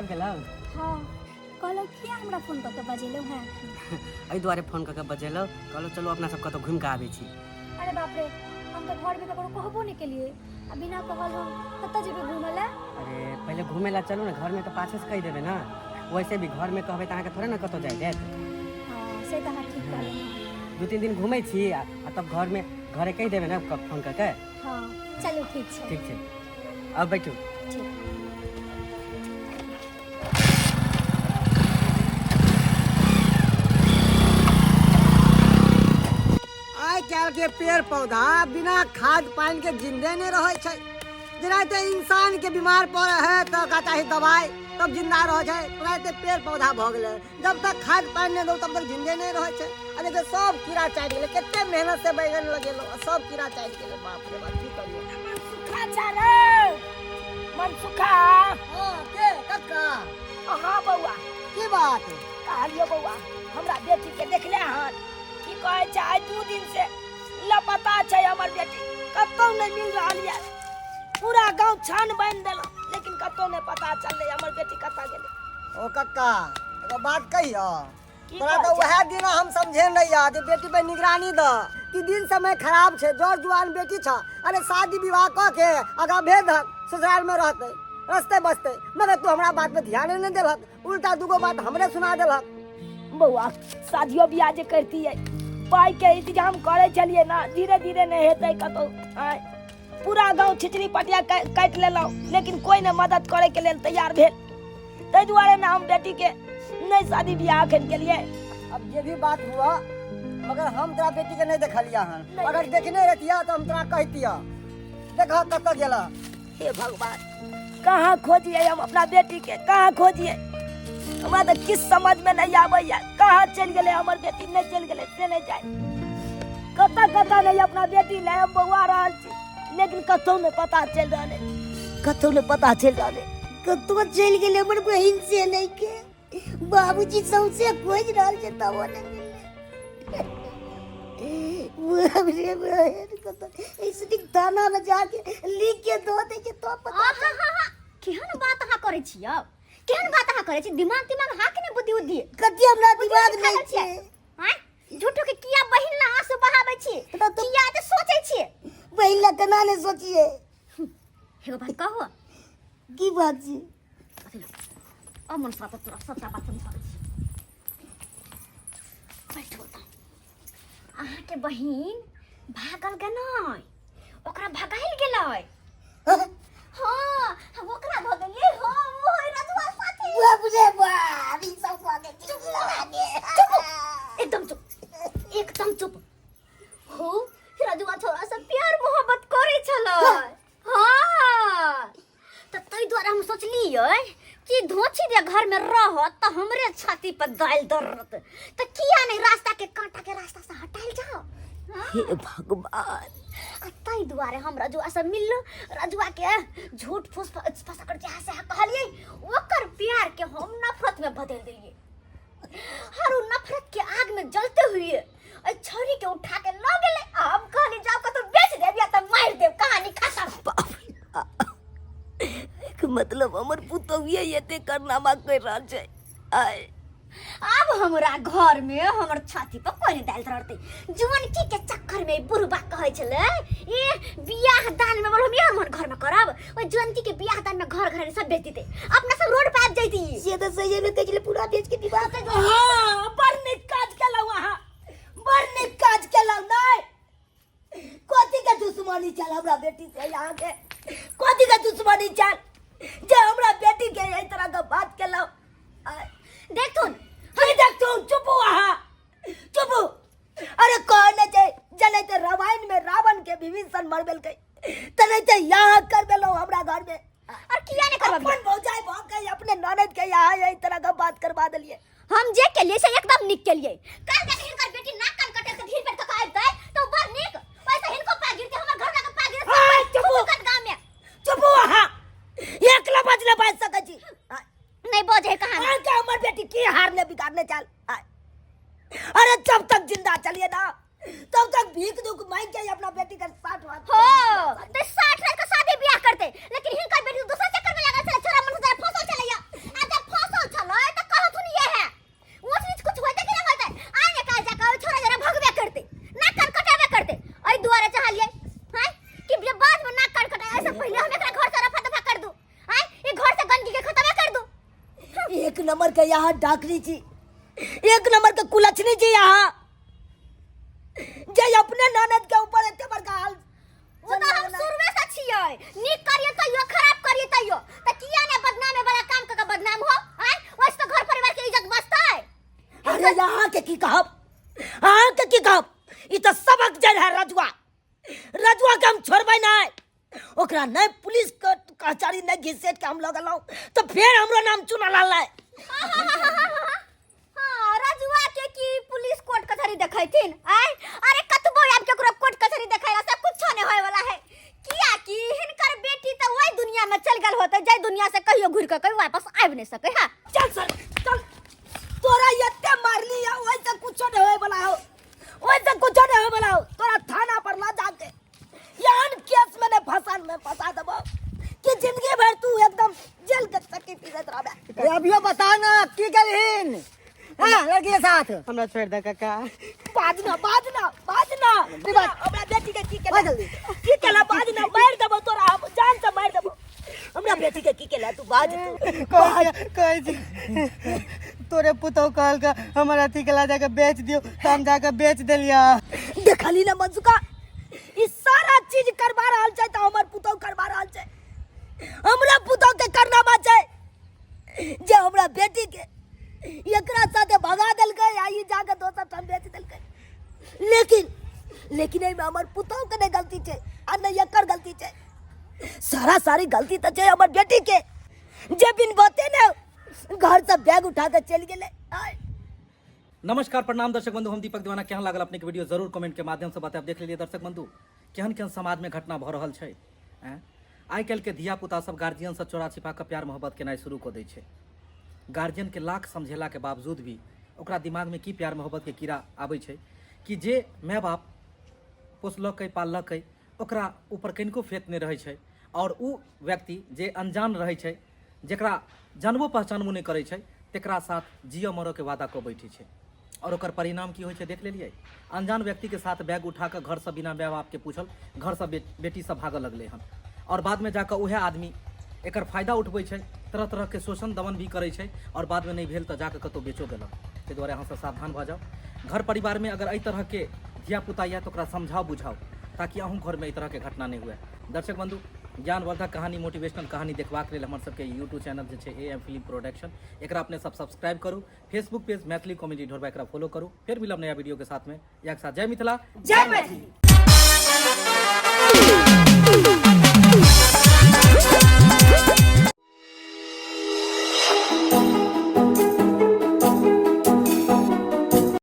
आबि गेलहुँ? हँ, कहलहुँ किया हमरा फोन कऽ के बजेलहुँ हेँ? एहि दुआरे फोन कऽ के बजेलहुँ, कहलहुँ चलू अपना सब कतहु घुमि कऽ आबै छी। अरे बाप रे, हम तऽ घरमे ककरो कहबो नहि केलियै आ बिना कहल हम कतऽ जेबै घूमऽ लए? अरे पहिले घूमे ला चलू ने, घरमे तऽ पाछेसँ कहि देबै ने। वैसे भी घरमे कहबै तऽ अहाँके थोड़े ने कतहु जाय देत। हँ, से तऽ अहाँ ठीक कहलहुँ हँ। 2-3 दिन घूमै छी आ तब घरमे घरे कहि देबै ने फोन कऽ के। हँ चलू, ठीक छै। ठीक छै, आब बैठू। ठीक। आइ काल्हि के पेड़ पौधा बिना खाद पानि के जिंदे नहि रहै छै। जेनाहिते इंसान के बीमार पड़े है तऽ ओकरा चाही दवाइ, तब जिंदा रहै छै, तेनाहिते पेड़ पौधा भऽ गेलै। जब तक खाद पानि नहि दौ तब तक जिंदे नहि रहै छै। आ देखियौ सब कीड़ा चाटि गेलै, कते मेहनत से बैगन लगेलहुँ आ सब कीड़ा चाटि गेलै। बाप रे बाप, की करियै? मनसुखा छै रे, मनसुखा। हँ, के कक्का? हाँ बौआ। की बात? कहलियो बौआ, हमरा बेटी के देखले हन? की कहै छै, आइ 2 दिन से लापता छै हमर बेटी, कतौ नहि मिल रहल यऽ। पूरा गांव छान बान्हि देलहुँ, लेकिन कतौ नहि पता चललै हमर बेटी कतऽ गेलै। ओ कक्का, एगो बात कहियो? की तोरा तऽ कहै छै? वएह दिन हम समझे नहीं या जे बेटी पे निगरानी द कि दिन समय खराब छै, जर जुआन बेटी छ, अरे शादी विवाह कऽ के आगा भेज दहक, ससुराल में रहतै, रस्ते बसतै। मगर तू हमरा बात पे ध्यान नहीं देलहक, उल्टा दूगो बात हमरे सुना देलहक। बौआ, शादियो बियाह जे करतियै, पाइ के इंतजाम करै छलियै ना, धीरे धीरे नहि हेतै कतौ। आँय, पूरा गाँव छिचरी पटिया काटि लेलहुँ, लेकिन कोइ नहि मदद करे के लेल तैयार भेल। ताहि दुआरे ने हम बेटी के नहि शादी बियाह अखन केलियै। अब जे भी बात हुआ, मगर हम तोरा बेटी के नहीं देखलिया हन। अगर देखने रहतिया तो हम तोरा कहतिया, देखा कतऽ गेला। हे भगवान, कहाँ खोजिए हम अपना बेटी के, कहाँ खोजिए? हमरा तऽ किछु समझ में नहीं आबैया, कहाँ चलि गेलै हमर बेटी, नहि चलि गेलै से नहि जाय। कतऽ कतऽ नहि अपना बेटी लए हम बौआ रहल छी, लेकिन कतहु नहि पता चलि रहल है, कतहु नहि पता चलि रहल है। कतौ चलि गेलै हमर बहिन से नहि के बाबूजी सौंसे खोजि रहल छै, तबो नहि मिललै। बाप रे बहिन, कतौ ऐसे नीक थाना में जाके लिख के दऽ दै छै तो पता। आहा, केहन बात अहाँ करै छियै, केहन बात अहाँ करै छी? दिमाग तिमाग अहाँ के नहि बुद्धि उद्धि? कथी हमरा दिमाग बुद्धि नहि खायल छै? आँय, झूठो के किया बहिन ला आंसू बहाबै छी? किया एते सोचै छी? बहिन ला केना नहि सोचिए? एगो बात कहू? की बात छै? अब मन साथ तोरा सबटा बात समझाबै छी, बैठो तऽ। अहाँके बहिन भागल के नहि, ओकरा भगाइल गेलै। हाँ, हम ओकरा धऽ देलियै। हाँ, ओ है रजुआ साथे। बाप रे बाप, ई सब कऽ के चुप लागे। चुप, एकदम चुप, एकदम चुप हो। रजुआ छोरा से प्यार मोहब्बत करे छलै। हाँ, तऽ ताहि दुआरे हम सोचलियै कि धोछी जे घर में रहत तऽ हमरे छाती पर दालि दर्रत, तऽ किया नहीं रास्ता के कांटा के रास्ता से हटाइल जाओ। हे भगवान। आ ताहि दुआरे हम रजुआ से मिललहुँ, रजुआ के झूठ फूस फंसा कर जहाँ से कहलियै, ओकर प्यार के हम नफरत में बदल देलियै। हर उ नफरत के आग में जलते हुए ओहि छौरी के उठा के लऽ गेलै आ हम कहली जाओ कतौ बेच देब या तऽ मारि देब, कहानी खत्म। बाप रे बाप। एकर मतलब हमर पुतौहिए एते कारनामा करि रहल छै। आय आब हमरा घर में हमर छाती पर कोई नहीं दालि रड़तै। जुअनकी के चक्कर में बुढ़बा कहै छलै, ए बियाह दान में बोल हम यहाँ हमर घर में करब, ओहि जुअनकी के बियाह दान में घर घर सब बेच देतै, अपना सब रोड पर आबि जैती। से तऽ सही में कहै छलै पूरा बेच के विवाह कर। हाँ, बड़ नीक काज केलहुँ अहाँ, बड़ नीक काज केलहुँ। नहि, कथी के दुश्मनी छल हमरा बेटी से अहाँके? कथी के दुश्मनी छल जे हमरा बेटी के एहि तरह के बात केलहुँ? देखथुन। की देखथुन? चुप हो अहाँ, चुप हो। अरे कहने छै जनाहिते रामायण में रावण के विभीषण मरबेलकै, तेनाहिते यहाँ करबेलहुँ हमरा घर में। और किया नहीं करबा? अपन भौजाई भऽ के अपने ननद के यहाँ एहि तरह के बात करबा देलियै। हम जे केलिए से एकदम नीक केलिए। कल जाके हिनकर बेटी नाक कान कटे के भीड़ पर कका आबितै तो बड़ नीक, वैसे हिनको पा गिरते, हमर घर लगे पा गिरते। हाय, चुप हो। फुकत गांव में। चुप हो अहाँ, एकला बजले बाजि सकै छी? नहीं बजे है कहानी। अहाँ के हमर बेटी की हारने बिगाड़ने चल? अरे जब तक जिंदा चलिए ना तब तक भीख दुख मांग के अपना बेटी के 60 लाख हो तो 60 लाख का शादी ब्याह करते, लेकिन हिनकर बेटी तो दूसरा चक्कर में लागल छले, छोरा मन से फसल छलैया। आ जब नंबर के यहाँ डाकरी छी, एक नंबर के कुलक्षणी छी यहाँ, जे अपने ननद के ऊपर एते बड़का हाल। ओ तऽ हम शुरुए से छियै, नीक करियै तैयो, खराब करियै तैयो, तऽ किया ने बदनामे वाला काम कऽ के बदनाम हो? आँय, ओहिसँ तऽ घर परिवार के इज्जत बचतै। अरे यहाँ के की कहब, अहाँ के की कहब, ई तऽ सबक जड़ है रजुआ। रजुआ के हम छोड़बै नहीं, ओकरा नहीं पुलिस के कचहरी नहीं घिसेट के हम लगलहुँ तो फिर हमरो नाम चुना लाल। हाँ, रजुआ के की पुलिस कोर्ट कचहरी देखैथिन? आय, अरे कतबो आब केकरो कोर्ट कचहरी देखैला से कुछो नहीं होय वाला है, किया कि हिनकर बेटी तऽ वही दुनिया में चल गेल होते जै दुनिया से कहियो घुरि के कहियो वापस आबि नहीं सके। हाँ चल सर चल, तोरा एते मारली है ओहि से कुछो नहीं होय वाला हो, ओहि से कुछो नहीं होय वाला हो। तोरा थाना पर ला जाके एहन केस में ने फंसा में फंसा देबो कि जिंदगी भर तू एकदम जेल के चक्की पीसैत रहबे। अरे अभियो बता ना की केलहिन हाँ लड़की के साथ? हमरा छोड़ दे काका। बाजना बाजना बाजना, हमरा बेटी के की केला? बाज जल्दी। की केला बाजना? मार देबो तोरा, हम जान से मार देबो। हमरा बेटी के की केला तू बाज तू। कहै छी तोरे पुतहु कहलक हमर अथी के ला जाके बेच दियो, तऽ हम जाके बेच देलियै। देखली ना मंजुका, ई सारा चीज करवा रहल छै तऽ हमर पुतहु करवा रहल छै। हमरा पुतहु के करनामा छै जे हमरा बेटी के एकरा साथे भगा देलकै आ ई जाके दोसर ठाम बेच देलकै। लेकिन लेकिन एहिमे हमर पुतहु के नहि गलती छै आ नहि एकर गलती छै, सारा सारी गलती तऽ छै हमर बेटी के जे बिन बाते ने घर से बैग उठा के चलि गेलै। नमस्कार प्रणाम दर्शक बंधु, हम दीपक दीवाना। केहन लागल अपने के वीडियो जरूर कमेंट के माध्यम से बतायब। देख लेलिए दर्शक बंधु केहन केहन समाज में घटना भऽ रहल छै। आइ काल्हि के धिया पुता सब गार्जियन से चोरा छिपा के प्यार मोहब्बत केनाइ शुरू कऽ दै छै। गार्जियन के लाख समझेला के बावजूद भी ओकरा दिमाग में की प्यार मोहब्बत के कीड़ा आबै छै कि जे माय बाप पोसलकै पाललकै ओकरा ऊपर कनिको फेत नहि रहै छै, और उ व्यक्ति जे अनजान रहै छै, जेकरा जानबो पहचानबो नहि करै छै, तेकरा साथ जियऽ मरऽ के वादा कऽ बैठै छै। और ओकर परिणाम की होइ छै देख लेलियै। अनजान व्यक्ति के साथ बैग उठा कऽ घरसँ बिना माय बाप के पूछल घरसँ बेटी सब भागऽ लगलै हन, और बादमे जाकऽ उएह आदमी एकर फायदा उठबै छै, तरह तरह के शोषण दमन भी करै छै, और बादमे नहि भेल तऽ जाकऽ कतहु बेचो देलक। ताहि दुआरे अहाँ सब सावधान भऽ जाउ। घर परिवारमे अगर एहि तरहके धियापुता यऽ तऽ ओकरा समझाउ बुझाउ ताकि अहूँ घरमे एहि तरहके घटना नहि हुए। दर्शक बंधु, ज्ञानवर्धक कहानी, मोटिवेशनल कहानी देखबाक लेल हमर सबके यूट्यूब चैनल जे छै ए एम फिल्म प्रोडक्शन, एकरा अपने सब सब्सक्राइब करू। फेसबुक पेज मैथिली कॉमेडी ढोरबा, एकरा फॉलो करू। फेर मिलब नया वीडियो के साथ में। एक साथ जय मिथिला, जय मैथिली।